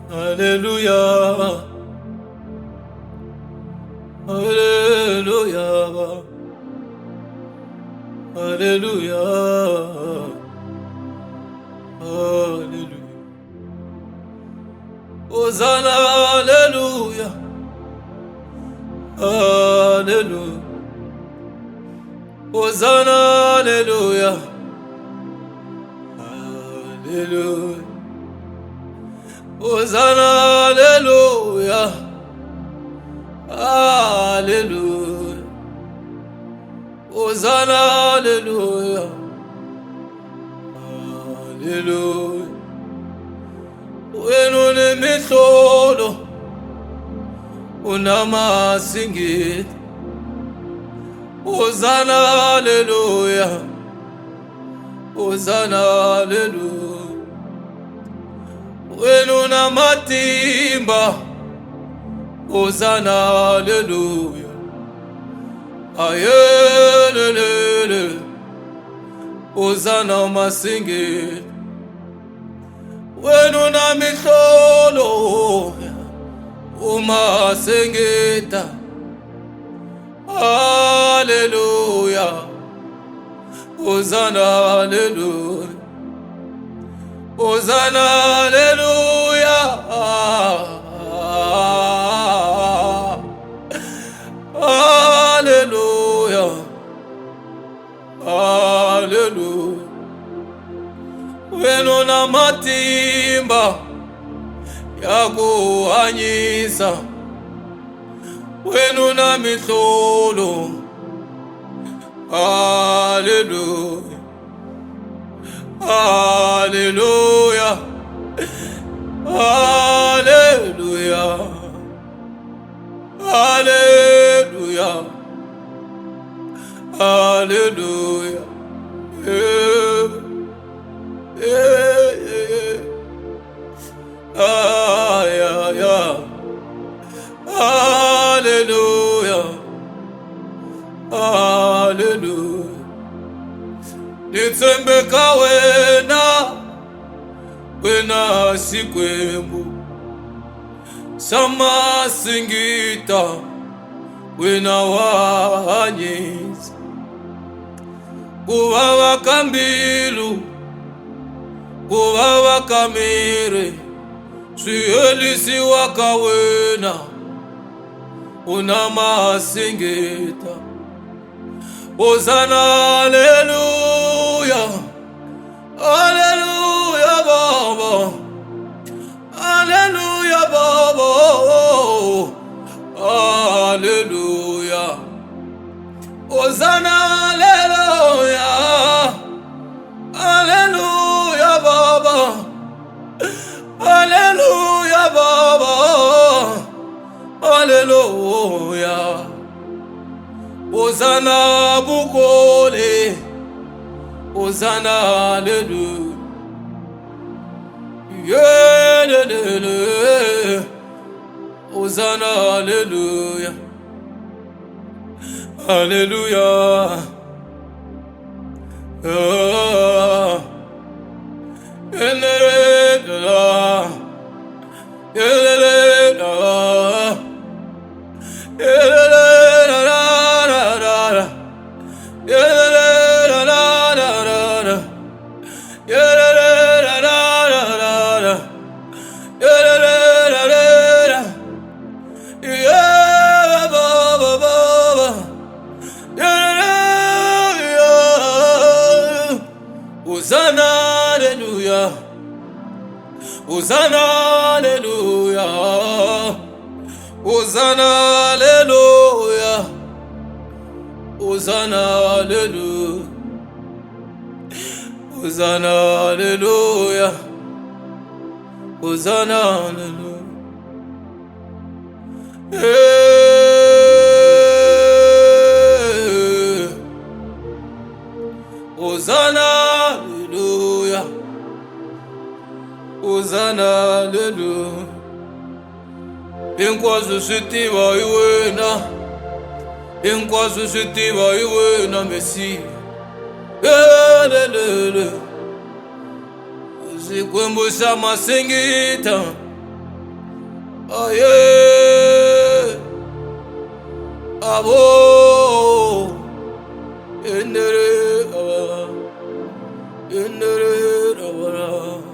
Haleluya. Haleluya. Haleluya. Haleluya. Hosanna, haleluya. Haleluya. Hosanna, haleluya. Haleluya. Hosanna, haleluya. Haleluya. Hosanna, haleluya. Haleluya. Wena unemihlolo unamasingita. Hosanna, haleluya. Hosanna, haleluya. Wena unamatimba. Hosanna, haleluya. Ayelelele. Hosanna masingita. Wena unamihlolo umasingita. Haleluya. Hosanna, haleluya. Hosanna, haleluya. Haleluya. Haleluya. Wena una matimba ya ku hanyisa. Wena una mihlolo. Haleluya. Haleluya. Haleluya. Haleluya. Haleluya. Yeah. Yeah, yeah, yeah. Ah, yeah, yeah. Haleluya. Haleluya. Ni tshembe ka wena, wena Xikwembu xa masingita, wena wa hanyisa ku vava ka mbilu, ku vava ka miri, swi herisiwa ka wena, u na masingita. Hosanna, haleluya. Haleluya, Baba. Haleluya, Baba. Haleluya. Hosanna, haleluya. Haleluya, Baba. Haleluya, Baba. Haleluya. Hosanna bukole. Hosanna, haleluya. Yeah, Hosanna, haleluya. Haleluya. Ah. Hosanna, hallelujah. Hosanna, hallelujah. Hosanna, hallelujah. Hosanna, hallelujah. Hosanna, hallelujah. Hosanna, hallelujah. Hey. Hosanna, hallelujah. Hosanna, hallelujah. Hinkwaswo swi tiva hi wena, hinkwaswo swi tiva hi wena Mesiya. Elelele. Xikwembu xa masingita. Aye, abo, endere, aba, endere, abara.